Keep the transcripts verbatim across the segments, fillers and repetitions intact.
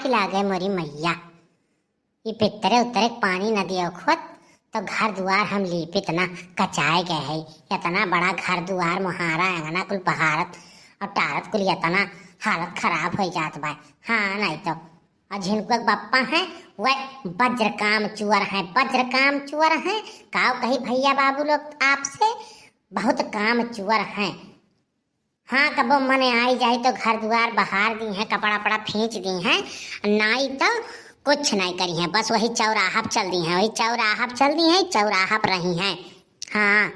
लागे मोरी मैया, ई पितरे उतरे के पानी न दियो खुद, तो घर दुआर हम लीपित ना, कचाए गए है। इतना बड़ा घर दुआर, मोहारा, अंगना कुल बहारत और टारत कुल, इतना हालत खराब हो जात बा। हाँ, नहीं तो। और झिनकुआ के बप्पा हैं, वह वज्र काम चुअर हैं, वज्र काम चुअर हैं। काव कही भैया बाबू लोग आपसे, बहुत काम चुअर हैं। हाँ, कबो मन आई जाई तो घर दुआर बहार दी हैं, कपड़ा वपड़ा फींच दी हैं, नाई तो कुछ नहीं करी हैं, बस वही चौराहा पे चल दी हैं, वही चौराहा पे चल दी हैं, चौराहा पे रही हैं। हाँ,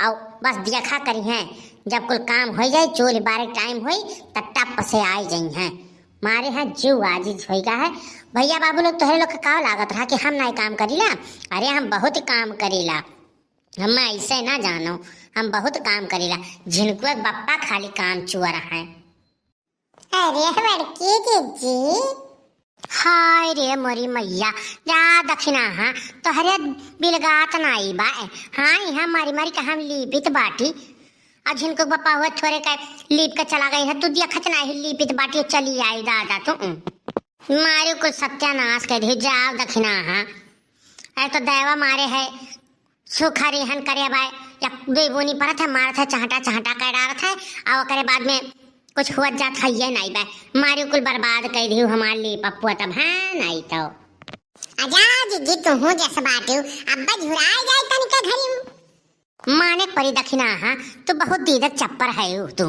और बस देखा करी हैं, जब कुल काम हो जाए, चूल्ह बारे टाइम होई, तब टप से आई जाई हैं। मारे हैं जीव आजिज होई गा है। भैया बाबू लोग, तोहरे लोग के का लागत रहा कि हम नहीं काम करीला? अरे, हम बहुत काम करीला। हम ऐसे ना जानो, हम बहुत काम करीला। झिनकुआ के बप्पा खाली काम चुअर हैं। अरे बड़की जिज्जी। हाय रे मोरी मैया, जा दखिना, हाँ, तोहरे बिलगात नाई बा। हाँ, यहाँ मारी मारी के हम लीपित बाटी। आ झिनकुआ के बप्पा हुआ थोरे का लीप के चला गई है, तू देखत नाही लीपित बाटी, चली आई दादा तू। मारे कुल सत्यानाश कर दी, जाओ दखिना, हाँ। अरे तो दैवा मारे है, सूखा रेहन करे बाय, या दुई बूनी परत है, मारत है, चहटा चहटा कर डारत है, और ओकरे बाद में कुछ हुआ जात है ये नहीं बाय। मारी कुल बर्बाद कर दी हमार लीप पप्पुआ तब, हाँ, नहीं तो। अजा जिज्जी, तू हूँ जस बाटू, अब झुराए जाए तनिका घरी। माने परी दखिना, हाँ, तू बहुत दीदत चप्पर है तू।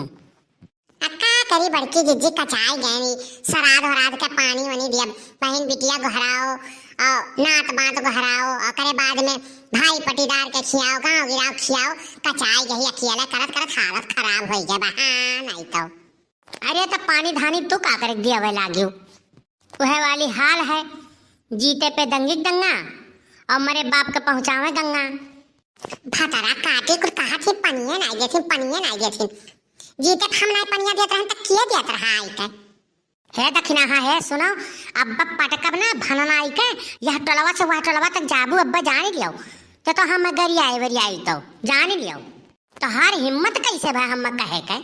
आ का करी बड़की जिज्जी, कचाई गए नी, सराध वराध के पानी वानी दिया, बहिन बिटिया गोहराओ, और नात बात गोहराओ, ओकरे बाद में भाई पटीदार के खियाओ, गाँव गिराओ खियाओ, कचाई गई अकेले करत करत हालत खराब होई गए बा, हाँ, नहीं तो। अरे तो पानी धानी तू का करे दिया वे लागियो? वह वाली हाल है, जीते पे दंगी दंगा और मरे बाप के पहुँचावे गंगा। भतरा काटी कुल कहा थी, पनिया नाई देथिन, पनिया नाई देथिन। जीते हम नाई पनिया देत रहन, त किए देत रहा आई के? हे दखिनाहा, हे सुनो, अब पटकब ना भनना आई के, यह टोलवा से वह टोलवा तक जाबू, अब जान लियो। ते तो हम गरियाए वरियाई तो, जान लियो। तोहार हिम्मत कैसे भा हम कहे के?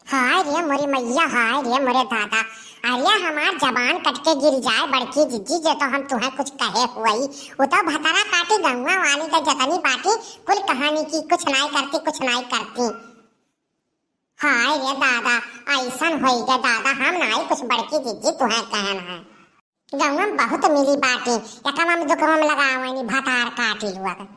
हाय रे मोरी मैया, हाय रे मोरे दादा। अरे हमार जबान कट के गिर जाए बड़की जिज्जी, जे तो हम तुहें कुछ कहे हुई। वो तो भतरा काटी गंगवा वाली के जतनी बाटी, कुल कहानी की कुछ नाई करती, कुछ नाई करती। हाय रे दादा, ऐसन होई गे दादा, हम नाई कुछ बड़की जिज्जी तुहें कहन है। गौवा में बहुत मिली बाटी, एकवा में दुकवा में लगावनी भतार काटी हुआ के।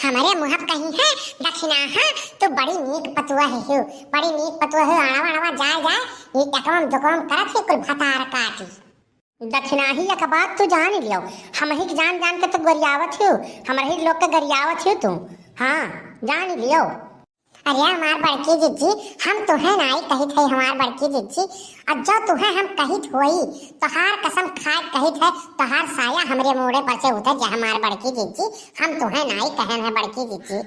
हमरे मुँह पे कही है, दखिनाहा, तू बड़ी नीक पतुआ है हो, बड़ी नीक पतुआ है, अड़वा अड़वा जाए जाए, ये एकवा में दुकवा में करत है कुल भतार काटी। दखिनाही एक बात तू जान लियो, हम ही के जान जान के तो गरियावत हो, हमरे ही लोग के गरियावत हो तू। हाँ, जान लियो। अरे हमार बड़की जिज्जी, हम तुहें नाई कहित है हमार बड़की जिज्जी, और जो तुहें हम कहित होई, तोहार कसम खाए कहित है, तोहार साया हमरे मूड़े पर से उतर जा हमार बड़की जिज्जी, हम तुहें नाई कहन है बड़की जिज्जी।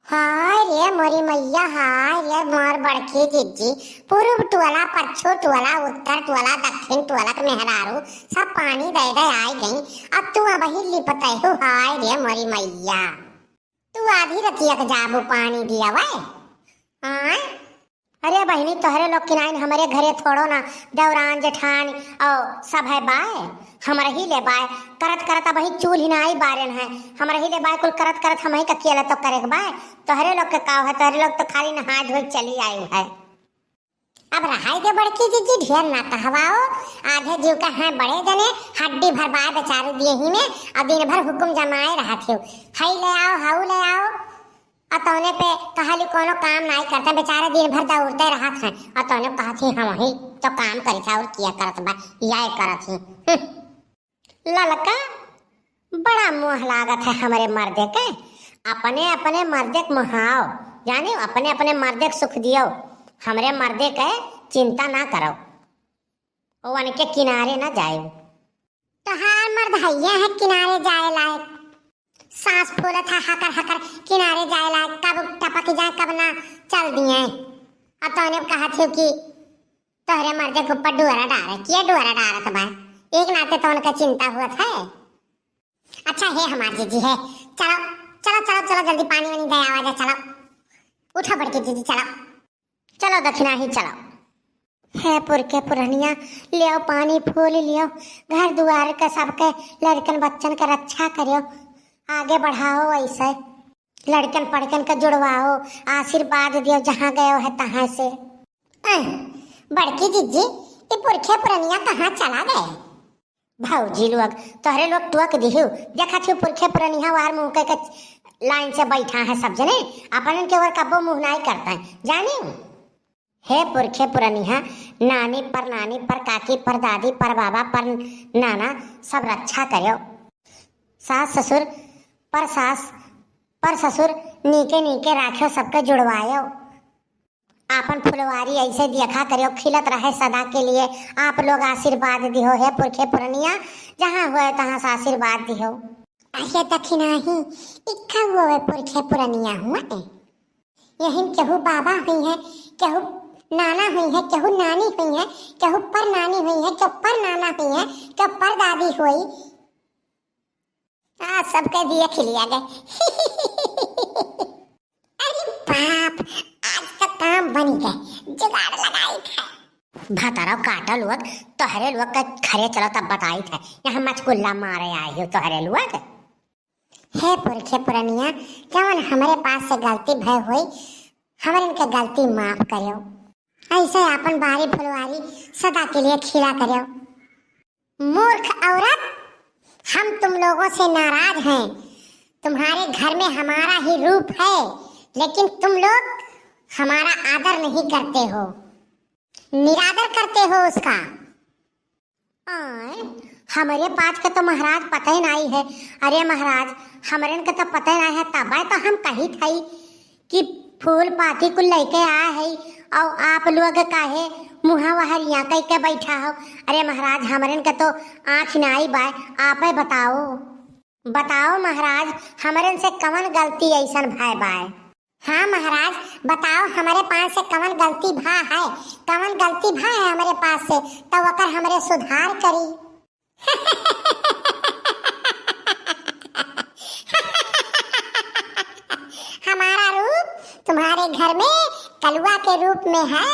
हाय रे मोरी मैया, हाय रे मोर बड़की जिज्जी, पूर्व टोला, पच्छू टोला, उत्तर टोला, दक्षिण टोला के मेहरारू सब पानी दे दे आई गई, अब तू अबही लिपते हो, हाय रे मोरी मैया। तू आधी रतिया के जाबू पानी दियावे? आय? अरे बहिनी, तोहरे लोग किनाइन हमरे घरे थोड़ो ना देवरान जेठान और सब है बाय, हमरे ही ले बाय। करत करत अबही चूल्ही नाई बारेन है, हमरे ही ले बाय कुल करत करत हमही का अकेले तो करे के बाय। तोहरे लोग के काव है, तोहरे लोग तो खाली नहाए धोए चली आई है। अब रहाई दे बड़की जिज्जी, ढेर ना कहवाओ, आधे जीव का हैं बड़े जने, हड्डी भर बाय बेचारू दिए ही में, और दिन भर हुकुम जमाए रहत हो, हई ले आओ, हऊ ले आओ, और तौने पे कहली कोनो काम नाई करते, बेचारे दिन भर दौड़ते रहत हैं, और तौने कहत ही हम ही तो काम करी था और किया करत बा, या करत ही। हम्म। ललका, बड़ा मोह लागत है हमरे मर्दे के। अपने अपने मर्दे के मोहाओ, जाने, अपने अपने मर्दे के सुख दियो। हमरे मर्दे के चिंता ना करो, वो उनके किनारे ना जाए। तोहार मर्द हइये है किनारे जाए लायक। सांस फूलत है हकर हकर, किनारे जाए लायक, कब टपक जाए कब ना चल दिए। अब तौने कहा थी कि तोहरे मर्दे के ऊपर डुअरा डारे, किया डुअरा डारत बा? एक नाते तो उनका चिंता हुआ था। अच्छा हे हमार जीजी है, चलो, चलो, चलो, चलो, जल्दी पानी वानी दे आवा जा, चलो। उठो बड़की जीजी, चलो। चलो दखिनाही, चलो। हे पुरखे पुरनिया, लियो पानी फूल लियो, घर दुआर के सबके लड़कन बच्चन के रक्षा करियो, आगे बढ़ाओ ऐसे। लड़कन पड़कन के जुड़वाओ, आशीर्वाद दियो जहाँ गयो है तहाँ से। अह, बड़की जिज्जी, ये पुरखे पुरनिया कहाँ चला गए? भौजी लोग, तोहरे लोग टोक दिहु, देखा छु पुरखे पुरनिया वार मुँह के, के लाइन से बैठा है सब जने, अपन के ओर कब्बो मुँह नाई करता है, जानियो। हे पुरखे पुरनिया, नानी पर नानी पर काकी पर दादी पर बाबा पर नाना सब रक्षा करियो। सास ससुर पर सास पर ससुर नीके नीके राख्यो, सबके जुड़वायो। आपन फुलवारी ऐसे देखा करियो, खिलत रहे सदा के लिए। आप लोग आशीर्वाद दिहो हे पुरखे पुरनिया, जहाँ हुए तहाँ से आशीर्वाद दिहो। अरे दखिनाही, इक्का हुए पुरखे पुरनिया हुए। यही केहू बाबा हुई है, केहू नाना हुई है, केहू नानी हुई है, केहू पर नानी हुई है, केहू पर नाना हुई है, केहू पर दादी हुई। आ, सबके दिए खिलिया गए। अरे बाप, आज तो काम बन गए, जुगाड़ लगाई थे। भतारो काटो लोग, तोहरे लोग के घरे चलो तब बताई थे, यहाँ मचकुल्ला मारे आई हो तोहरे लोग। हे पुरखे पुरनिया, जवन हमरे पास से गलती भय होई, हमरन के गलती माफ करियो। ऐसे आपन बारी फुलवारी सदा के लिए खिला करियो। मूर्ख औरत, हम तुम लोगों से नाराज हैं। तुम्हारे घर में हमारा ही रूप है, लेकिन तुम लोग हमारा आदर नहीं करते हो, निरादर करते हो उसका। आय, हमरे पास के तो महाराज पता ही नाई है। अरे महाराज, हमरन के तो पता ही नाई है, तबे तो हम कही थई कि फूल पाती कुल लइके आए है, और आप लोग काहे मुँहा वहरिया कई के बैठा हो? अरे महाराज, हमरन के तो आँख नाई बाय, आपे बताओ, बताओ महाराज, हमरन से कवन गलती ऐसन भय बाय? हाँ महाराज, बताओ हमरे पास से कवन गलती भा है, कवन गलती भा है हमरे पास से, तो ओकर हमरे सुधार करी। हमारा रूप तुम्हारे घर में कलुआ के रूप में है,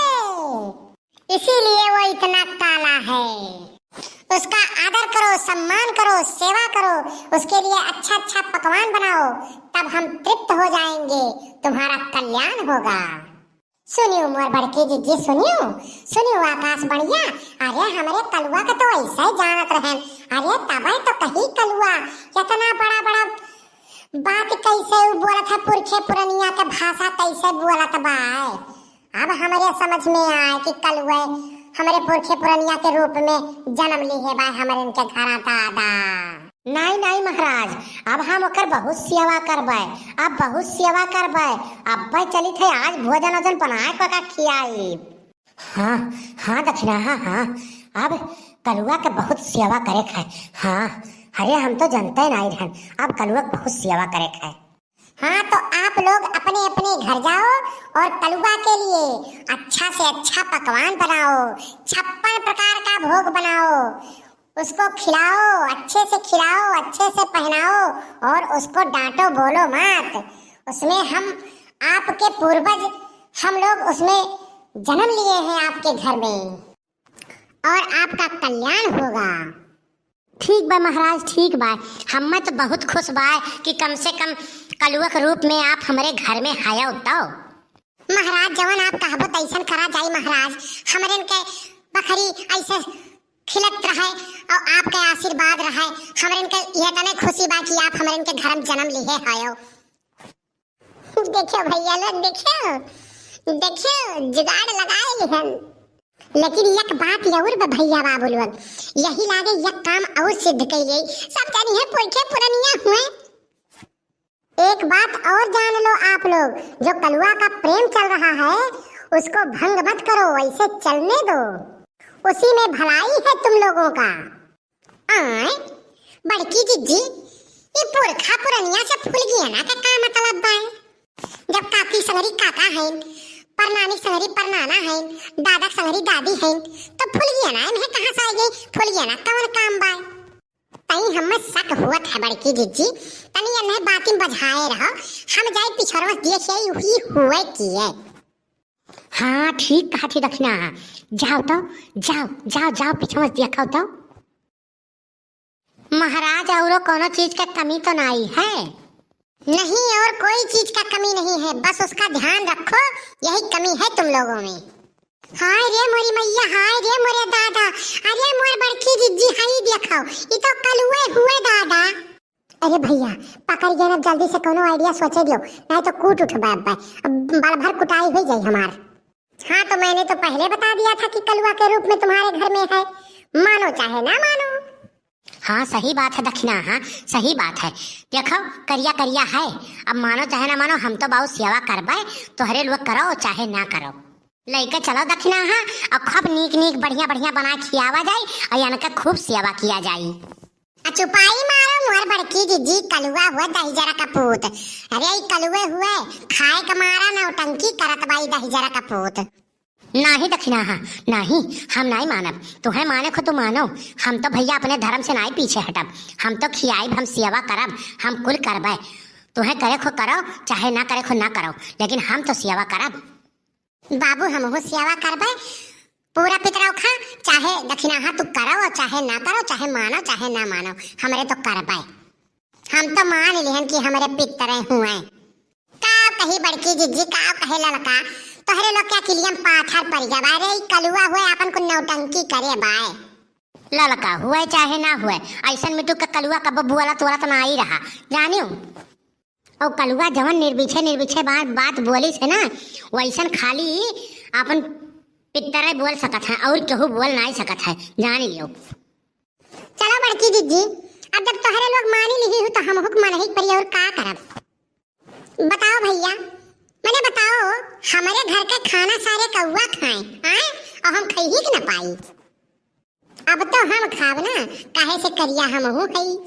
इसीलिए वो इतना काला है। उसका आदर करो, सम्मान करो, सेवा करो, उसके लिए अच्छा अच्छा पकवान बनाओ, तब हम तृप्त हो जाएंगे, तुम्हारा कल्याण होगा। सुनियो मोर बड़की जिज्जी, सुनियो, सुनियो आकाश बढ़िया, अरे हमरे कलुआ के तो ऐसे ही जानत रहन, अरे तबे तो कही कलुआ, इतना बड़ा बड़ा बात कैसे उ बोलत है, पुरखे पुरनिया के भाषा कैसे बोलत बा। अब हमरे समझ में आए कि कलुए हमरे पुरखे पुरनिया के रूप में जन्म लिहे बा हमरन के घरा दादा। नाई, नाई महाराज, अब हम ओकर बहुत सेवा करबै, अब बहुत सेवा करबै। अब्बै चलित है, आज भोजन ओजन बनाए के ओका खियाई। हाँ, हाँ दखिना, हाँ, हाँ, अब कलुआ के बहुत सेवा करे के है। हाँ, अरे हम तो जनते नाई रहन, अब कलुआ के बहुत सेवा करे के है। हाँ, तो आप लोग अपने अपने घर जाओ और कलुआ के लिए अच्छा से अच्छा पकवान बनाओ, छप्पन प्रकार का भोग बनाओ, उसको खिलाओ, अच्छे से खिलाओ, अच्छे से पहनाओ और उसको डांटो, बोलो मत। उसमें हम आपके पूर्वज, हम लोग उसमें जन्म लिए हैं आपके घर में और आपका कल्याण होगा। ठीक बा महाराज, ठीक बा। हम्मे तो बहुत खुश बा कि कम से कम कलुआ के रूप में आप हमरे घर में आयो तो। महाराज, जवन आप कहबो तैसन करा जाई महाराज। हमरन के बखरी ऐसे खिलत रहे और आपके आशीर्वाद रहे। हमरन के यह तने खुशी बा कि आप हमरन के घर में जन्म लिहे आयो। देखियो भैया लोग, देखियो, देखियो, जुगाड़ लगाए लिहन। लेकिन एक बात और बा भैया बाबू लोग, यही लागे एक काम और सिद्ध कइले। सब जनी है पुरखे पुरनिया हुए। एक बात और जान लो आप लोग, जो कलुआ का प्रेम चल रहा है, उसको भंग मत करो, ऐसे चलने दो, उसी में भलाई है तुम लोगों का। आय, बड़की जिज्जी, ई पुरखा पुरनिया से फुलगियाना के का मतलब बाय? जब काकी संगरी काका हैं, परनानी संगरी परनाना हैं, दादा संगरी दादी हैं, तो फुलगियाना इन्हें कहाँ से आ गई? फुलगियाना कौन काम बाय? तई हमें शक हुआ था बड़की जिज्जी, तनी इन्हें बातिन बझाए रहो, हम जाए पिछड़वा देख आई हुई हुए की है। हाँ, ठीक कहत ही दखिना। जाओ तो, जाओ, जाओ, जाओ, पीछे मत देखो तो। महाराज, औरो कोनो चीज के कमी तो नाई है? नहीं, और कोई चीज का कमी नहीं है, बस उसका ध्यान रखो, यही कमी है तुम लोगों में। हाय रे मोरी मैया, हाय रे मोरे दादा, अरे मोर बड़की जिज्जी, हई देखो, ई तो कलुए हुए दादा। अरे भैया, पकड़ गए ना, जल्दी से कोनो idea सोचे दियो, नहीं तो कूट उठबे अब, अब बड़ भर कुटाई हो जाई हमार। हाँ, तो मैंने तो पहले बता दिया था कि कलुआ के रूप में तुम्हारे घर में है, मानो चाहे ना मानो। हाँ, सही बात है दखिना, हाँ, सही बात है। देखो, करिया करिया है, अब मानो चाहे ना मानो, हम तो बाऊ सेवा करबे, तोहरे लोग करो चाहे ना करो। लइके चलो दखिना, हाँ, और खूब नीक नीक बढ़िया बढ़िया बनाए खियावा जाई, और इनका खूब सेवा किया जाई। आ चुपाई मारो मोर बड़की जिज्जी, कलुआ हुआ दहिजरा का पूत। अरे ई कलुए हुए, खाए का मारा नौटंकी करत बाई दहिजरा का पूत। नाही दखिना, हाँ, नाही, हम नाही मानब। तुहे माने खो तो मानो, हम तो भैया अपने धर्म से नाही पीछे हटब। हम तो खियाइब, हम सेवा करब, हम कुल करबे। तुहे करे खो करो, चाहे ना करे खो ना करो, लेकिन हम तो सेवा करब। बाबू, हमहू सेवा करबे, पूरा पितरौखा, चाहे दखिनाहा तू करो और चाहे ना करो, चाहे मानो चाहे ना मानो, हमरे तो करबे। हम तो मान लिहन कि हमरे पितरे हुए। का कही बड़की जिज्जी, का कहे ललका, तोहरे लोग के अकिलियम पाथर पड़ गया बा। अरे ई कलुआ हुए, आपन कुल नौटंकी करे बाय। ललका हुए चाहे ना हुए, ऐसन मिट्टू के कलुआ कब बोलत वोलत ना आई रहा, जानियो। और कलुआ जवन निर्बिछे निर्बिछे बात, बात बोलिस है ना, वैसन खाली आपन पितरे बोल सकत है और केहू बोल नाई सकत है, जान लियो। चलो बड़की जिज्जी, अब जब तोहरे लोग मानी लिही हूँ तो हमहू के मानही के पड़ी, और का करब? बताओ भैया, मने बताओ, हमरे घर के खाना सारे कौआ खाए, आए, और हम खइही के ना पाई। अब तो हम खाब ना, काहे से करिया हमहू हई।